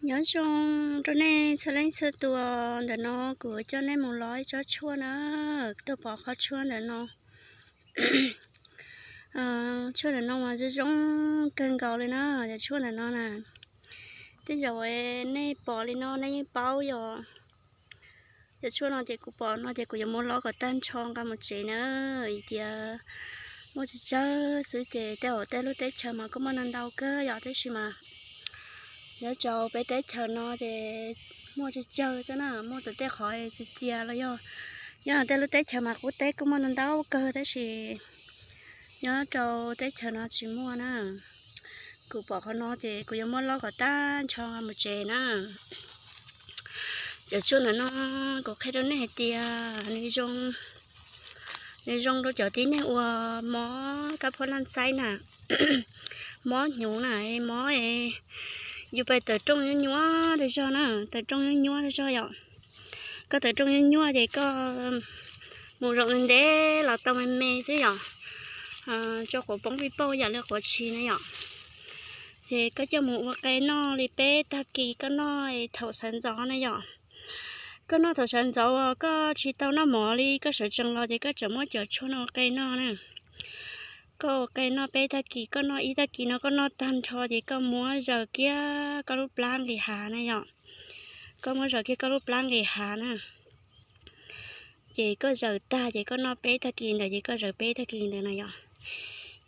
Nyob zoo rau nej txhua leej txhua tus. Ntawm no kuv coj nej mus lov ib tsob tshuaj na, tuaj pom qhov tshuaj ntawm no. Tshuaj ntawm no mas zoo zoo kawg nkaus li na, cov tshuaj ntawm no na. Tej zaum nej pom li no nej yeej paub yom. Cov tshuaj no ces kuv pom no ces kuv yuav muab lov kom tag nrho nqa mus tsev na. Vim tias muaj tsawg tsawg xwb ces tej zaum tej lub teb chaws mas kuj muaj ntau ntau kawg yom, tab sis mas nyob rau peb teb chaws no ces muaj tsawg tsawg xwb na, muaj tej qhov txias txias los yog, yog tej lub teb chaws mas qub teb kuj muaj ntau ntau kawg tab sis nyob rau teb chaws no tsis muaj na. Kuv pom qhov no ces kuv yuav muab lov kom tag nrho nqa mus tsev na. Cov tshuaj ntawm no kuv qhia rau nej hais tias nws zoo rau cov tib neeg uas mob kab phob naj xaib na, mob hnyuv na, mob yus pais tawm rooj nyuaj nyuaj rau zog na, tawm rooj nyuaj nyuaj rau zog yom. Koj tawm rooj nyuaj nyuaj ces koj mus zaum ntev los tau me me xwb yom, tso quav poob pij pauj yam li quav tshis na yom. Ces koj coj mus ua qe noj li peb tag kis koj noj thaum sawv ntxov na yom. Koj noj thaum sawv ntxov uas koj tsis tau noj mov li koj sawv tsees los ces koj tseem muab cov tshuaj no ua qe noj na. Koj ua qe noj peb tag kis, koj noj ib tag kis no koj noj tag nrho ces koj muab zaws kiag koj lub plab nqis hav na yom. Koj muab zaws kiag koj lub plab nqis hav na. Ces koj zaws tag ces koj noj peb tag kis ntawd ces koj zaws peb tag kis ntawd na yom.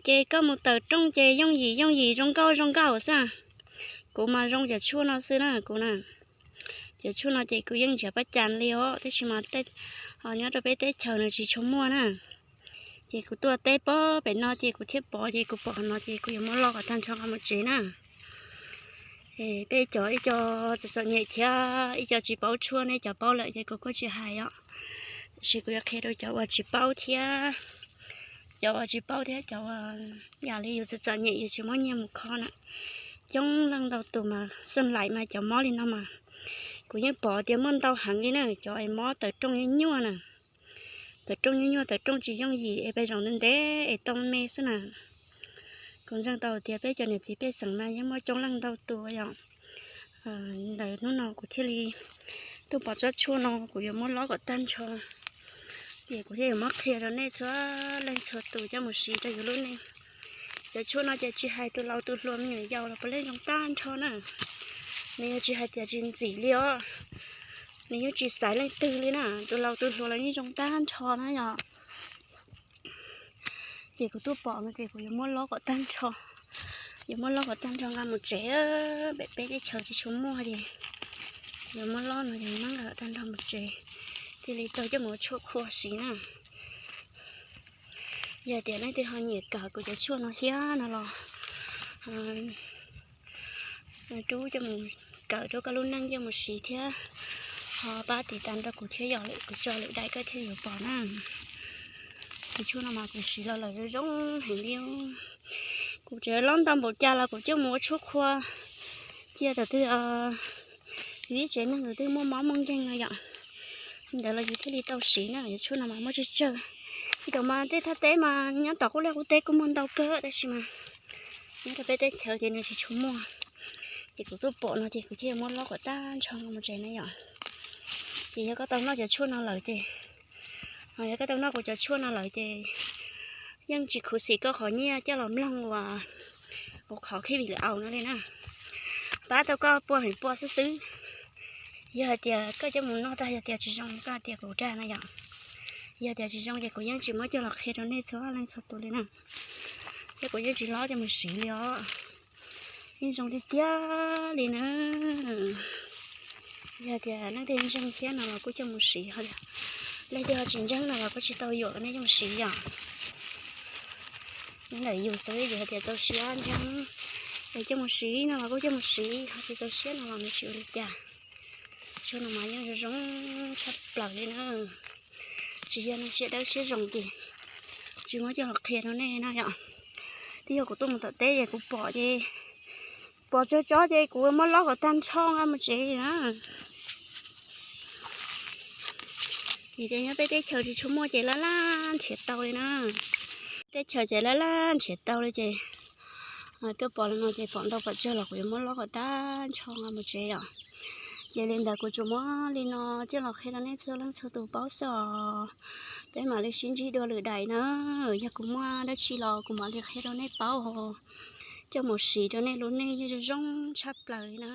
Ces koj mus tawm rooj ces yooj yim yooj yim zoo nkauj zoo nkauj xwb. Kuv mas zoo cov tshuaj no xwb na kuv na. Cov tshuaj no ces kuv yeej nrhiav pab cas li os, tab sis mas nyob rau peb teb chaws nws tsis tshua muaj na. Ces kuv tuaj teb pob pem no ces kuv thiaj pom, ces kuv pom no ces kuv yuav muab lov kom tag nrho nqa mus tsev na. Peb cov ib co txom txom nyem thiab ib co tsis paub tshuaj nej cov paub lawm ces kuv kuj tsis hais os. Tab sis kuv yuav qhia rau cov uas tsis paub thiab, cov uas tsis paub thiab cov uas yam li yus txom txom nyem yus tsis muaj nyiaj mus kho na. Coob leej ntau tus mas xoj laim mas cov mob li no mas kuv yeej pom tias muaj ntau heev li na, cov es mob tawm rooj nyuaj nyuaj na. Tawm rooj nyuaj nyuaj, tawm rooj tsis yooj yim es peb zaum ntev ntev es tau me xwb na. Kuv ntseeg tau tias peb cov niam txiv pej xeem mas yeej muaj coob leej ntau tus yom. Ntawm hnub no kuv thiaj li tuaj pom tsob tshuaj no kuv yuav muab lov kom tag nrho. Ces kuv thiaj yuav muab qhia rau nej txhua leej txhua tus coj mus siv rau yus lub neej. Cov tshuaj no ces tsis hais tus laus tus hluas me nyuam yaus los puav leej zoo tag nrho na. Nws yog tsis hais tias tsis ntxim li os, nws yeej tsis xaiv leej twg li na, tus laus tus hluas los yeej zoo tag nrho na yom. Ces kuv tuaj pom no ces kuv yuav muab lov kom tag nrho, yuav muab lov kom tag nrho nqa mus tsev, peb teb chaws tsis tshua muaj ces yuav muab lov no ces muab nqa kom tag nrho mus tsev, thiaj li tau coj mus ua tshuaj qhua siv na. Yog tias leej twg ho nyiam kawm kuv cov tshuaj no thiab no los rub coj mus kawm rau koj lub neej coj mus siv thiab, ho pab tiv tas rau kuv thiab yom, lwm kuv tso lwm daim koj thiaj yuav pom na. Kuv tshuaj no mas kuv siv los lawm zoo heev li. Kuv tseem lov ntau npaum cas los kuv coj mus ua tshuaj qhua cia tam twg vim tsev neeg tam twg muaj mob muaj nkeeg no yom, ntawd los yus thiaj li tau siv na. Cov tshuaj no mas muaj tsawg tsawg. Thaum mas tej thaj teb mas nyob tom qub liaj qub teb kuj muaj ntau kawg tab sis mas nyob rau peb teb chaws ces nws tsis tshua muaj. Ces kuv tuaj pom no ces kuv thiaj muab lov kom tag nrho nqa mus tsev na yom. Ces yog koj tau noj cov tshuaj no lawm ces, yog koj tau noj kuv cov tshuaj no lawm ces yeej tsis khuv xim koj qhov nyiaj coj los mloog uas ua qhov khib vim lwm aus no li na. Pab tau koj pua feem pua xwb xwb. Yog hais tias koj coj mus noj tag yog tias tsis zoo koj hais tias kuv dag na yom. Yog tias tsis zoo ces kuv yeej tsis muab coj los qhia rau nej txhua leej txhua tus li na. Thiab kuv yeej tsis lov coj mus siv li os. Yeej zoo tiag tiag li na. Yog tias leej twg ntseeg thiab no los kuj coj mus siv, leej twg ho tsis ntseeg no los kuj tsis tau yuam nej coj mus siv yom. Nyob ntawm yus xwb, yus hais tias txaus siab ntseeg es coj mus siv no los kuj coj mus siv, ho tsis txaus siab no los nws tsis ua li cas. Tshuaj no mas yeej zoo zoo tshaj plaws li na. Tsis yog neeg siab dawb siab zoo ces tsis muab coj los qhia rau nej no yom. Twb yog kuv tuaj mus tom teb ces kuv pom ces, pom tsawg tsob ces kuv muab lov kom tag nrho nqa mus tsev na. Vim tias nyob peb teb chaws tsis tshua muaj ces laj laj nrhiav tau li na. Teb chaws ces laj laj nrhiav tau li ces Tuaj pom li no ces pom ntau pom tsawg los kuv yuav muab lob kom tag nrho mus tsev os. Ces li ntawd kuv tsuas muab li no coj los qhia rau nej txhua leej txhua tus paub xwb os. Peb mam li sib ntsib dua lwm daim na. Yog kuv muaj dab tsi los kuv mam li qhia rau nej paub, coj mus siv rau nej lub neej zoo zoo tshaj plaws li na.